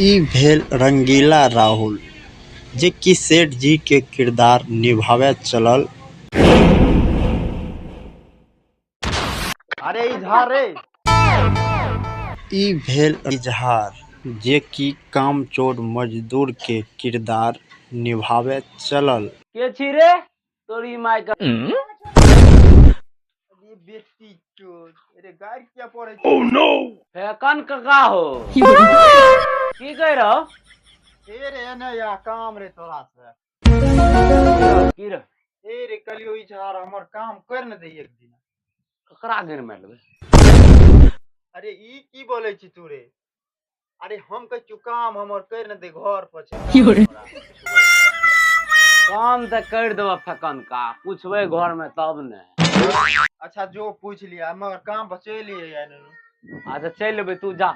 ई भेल रंगीला राहुल जे कि सेठ जी के किरदार निभावे चलल। अरे इजहार रे। ई भेल इजहार जे कि कामचोर मजदूर के किरदार निभावे चलल। के छी रे तोरी माय के? अरे बेटी चोर, अरे गारि किया पड़ै छै? फेकन कका हो, की कहि रहो? हे रे, एने या काम रे तोरा से। की रे? हे रे, कलियो इजहार हमर काम कर ने दे एक दिन। ककरा गिर मारि लेबै? अरे ई की बोलै छी तू रे? अरे हम कहै छियौ काम हमर कर ने दे, घर पर छै काम हमरा। काम तऽ करि देबऽ फेकन का, पूछबै घर में तब ने। अच्छा जो पूछ लिया, मगर काम पर चलि अइहे ननू। अच्छा चलि एबै, तू जा।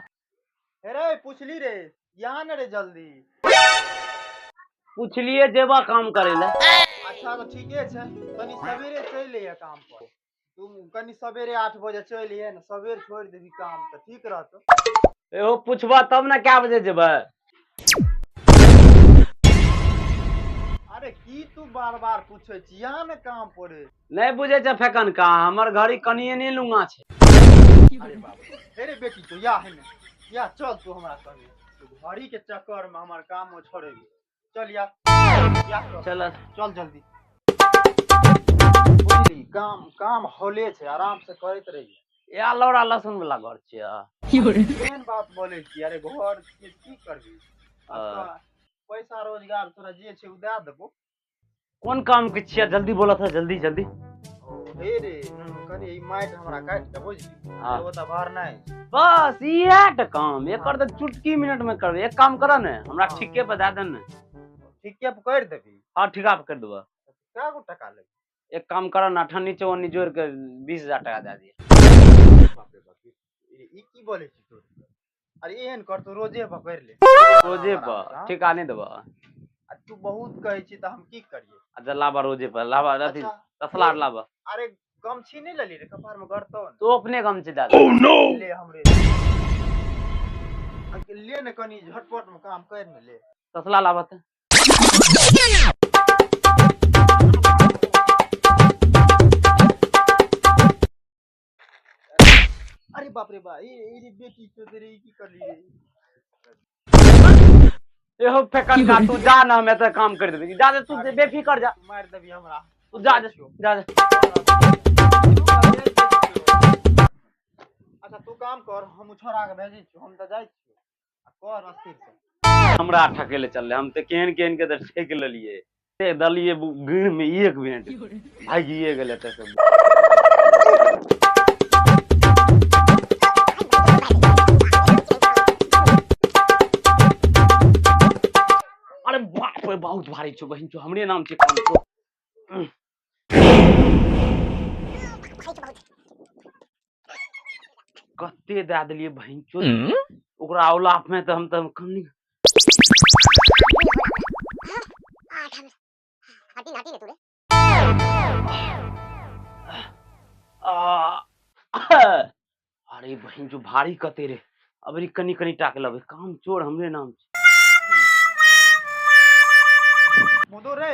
हे रे, पूछली रे, यहाँ ने रे जल्दी। पुछलिए जेबा काम करे ले। अच्छा तऽ ठीके छै, कनी सवेरे चलि अइहे काम पर। तू कनी सवेरे 8 बजे चलि अइहे ने, सवेर छोड़ि देबही काम तऽ ठीक रहतौ। एहो पूछबा तब ने कए बजे जेबै। अरे की तू बार बार पूछै छी, यहाँ ने काम पड़े। नहि बुझै छै फेकन का, हमर घड़ी कनिए नहि लुंगा छै। अरे बाप रे, रे बेटी तो या है ने, या चल तू हमरा संगे। तू घड़ी के चक्कर में हमर काम छोड़ेबी। चल या, या चल। चल। चल जल्दी। बुझली, काम काम होले छै, आराम से करैत रहिए। या लौड़ा लहसुन वाला घर छियै। केहन बात बोलै छी? अरे घर के की करबी? हाँ। पैसा रोजगार तोरा जे छै उ दए देबो। कोन काम के छियै? जल्दी बोलत है, जल्दी जल्दी। हे रे नुनू, कनी ई माटि हमरा काटि के बुझली। हाँ। ओ तऽ भरनाइ छै। बस इएह टा काम, एकर तऽ चुटकी मिनट में करबै। एक काम करऽ ने, हमरा हाँ। ठीके पर दए दे ने। ठीके पर करि देबही? हाँ, ठीका पर करि देबऽ। कए गो टका लेबही? एक काम करऽ ने, अठन्नी चौवन्नी जोड़ि के 20,000 टका दए दिअ। बाप रे बाप, ई की बोलै छी तू? अरे एहन कर, तू रोजे पर करि ले। रोजे पर? ठीका नहि देबऽ? आ तू बहुत कहै छी तऽ हम की करियै? अच्छा लाबा, रोजे पर लाबा अथी। अच्छा, तसला लाबा। अरे गमछी नहि लेली रे, कपार में गड़तौ ने। तू अपने गमछी दए दे। ले हमरे ले ने, कनी झटपट में काम कर ने ले। तसला लाबा तऽ। अरे बाप रे बा, ई ई बेटी चोद रे, ई की करली रे? एहो फेकन का, तू जा ना, हम एतऽ काम कर देबै। जा दे तू, बेफिकर जा। मारि देबी हमरा। तू जा दे, जा दे। अच्छा तू काम कर, हम छोड़ा के भेजै छियौ, हम तऽ जाइ छियौ, आ कर अस्थिर से। हमरा ठकै ले चललै, हम तऽ केहन केहन के तऽ ठकि लेलियै। से दलियै गिर में एक मिनट भागिए गेलै एतऽ से। अरे बाप रे, बहुत भारी छौ बहिन छौ, हमरे नाम छै काम छौ। कते दए देलियै बहिन चो ओकरा औलाप में, तऽ हम तऽ कम नहीं। अरे बहिन जो भारी कते रे, अबरी कनी कनी टाक लेबै। काम चोर हमरे नाम छै। मधु रे,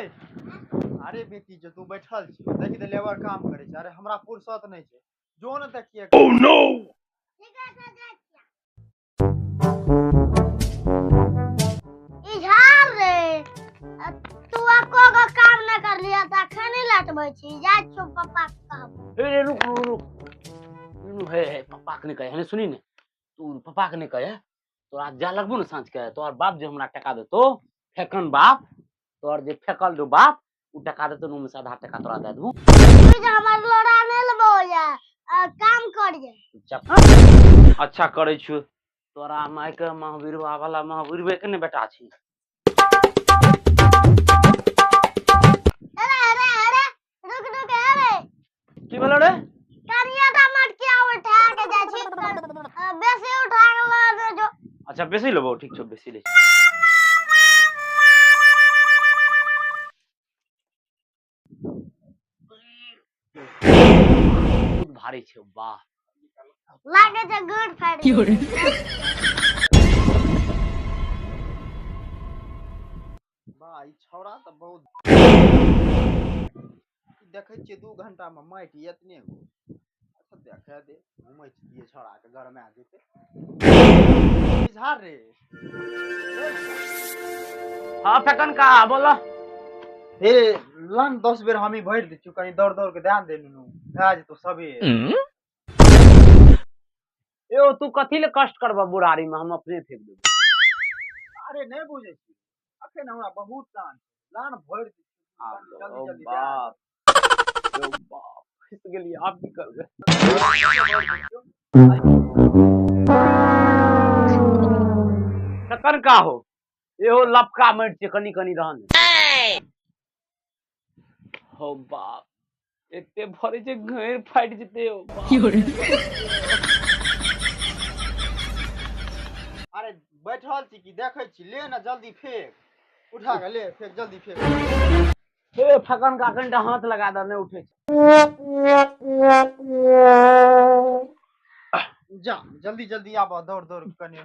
अरे बेटी जो तू बैठल छी, देखी तऽ लेबर काम करै छै। अरे हमरा फुर्सत नहि छै, जो ने देखिए। इजहार रे, तू एको गो काम न कर लिया तऽ अखन ही लटबै छी। जाइ छियौ पप्पा के कहब। हे रे, रुक रुक रुक रुक, हे हे, पप्पा के नहि कहे। हने सुनी ने, तू पप्पा के नहि कहे। तोरा जा लगबो ने साँझ के, तोहर बाप जे हमरा टका देतो, फेकन बाप तोहर जे फेकल जो बाप, उ टका देतो ने, ओहिमे से आधा टका तोरा दे देबो। तू जे हमर लोड़ा नहि लेबो या काम करिए। चुपचाप अच्छा करै छु। तोरा माय के महावीरवा वाला महावीरवे के ने बेटा छी। अरे अरे अरे, रुक रुक, अरे। की भेलो रे? कनिया टा मटकिया उठा के जाइ छी, बेसी उठा के लऽ दे जो। अच्छा बेसी लेबो, ठीक छौ, बेसी ले। बहुत भारी छै, वाह। लागे छै गुड़ फाड़ि। तऽ बहुत देखै छियै 2 घंटा मे माटि एतने गो। अच्छा देखा दे, घुमै छियै छौड़ा के गरमा जेतै। झाड़ रे। हाँ फेकन का बोलो। हे लन 10 बेर हमी भरि दै छियौ, कनी दौड़ दौड़ के ध्यान दे नुनू, भए जेतौ सबेर। यो तू कथी ले कष्ट करबा बुढ़ारी में, हम अपने फेंक देबो। अरे नहीं बुझै छी, अखन हमरा बहुत लान लान भरि दै छियौ, जल्दी जल्दी बाप यो बाप फंस गेलियै, आब की करबै? तकर का हो, एहो लपका माटि छै, कनी कनी रहन। हो बाप एते भरे छै घेर फाटि जेतै। हो बाप। अरे बैठल छी की देखै छी, ले ना जल्दी फेंक, उठा के ले फेंक, जल्दी फेंक। हे फकन का कनिटा हाथ लगा दे, नहि उठै छै। जा जल्दी जल्दी आब, दौड़ दौड़ कनी।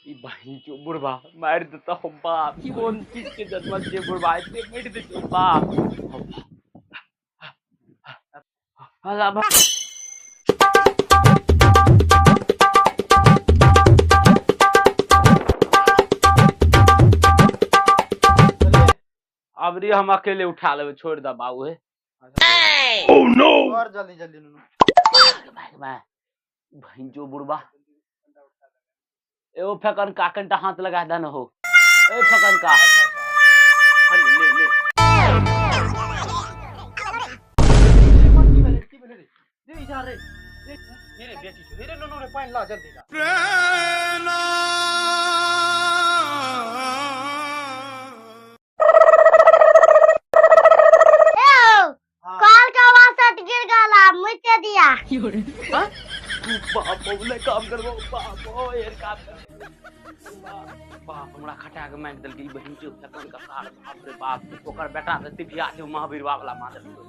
ई बहिन चो बुढ़बा मारि देता हो बाप, कोन चीज के जन्मल छै बुढ़बा, एते मारि देतौ बाप। हला बा। अब रे हम अकेले उठा लेबै, छोड़ दे बाबू। हे ओह नो, और जल्दी जल्दी नुनू। भाई भाई बहिन चो बुढ़बा। एगो फेकन का कनिटा हाथ लगा दे न हो। ए फेकन का ले ले ले। की भेलै रे? रे इधर रे, रे रे बेटी छौ, रे नुनू रे पानि ला जल्दी ला। कल का वासट गिर गला, मुझे दिया। बाप ओ काम करबो बाप, ओ यार काम करबो बाप, हमरा खटा के मारि देलकै ई बहिन चो फेकन का सार। बाप रे बाप, ओकर बेटा से तिभिया छै महावीर वाला मार देलकै।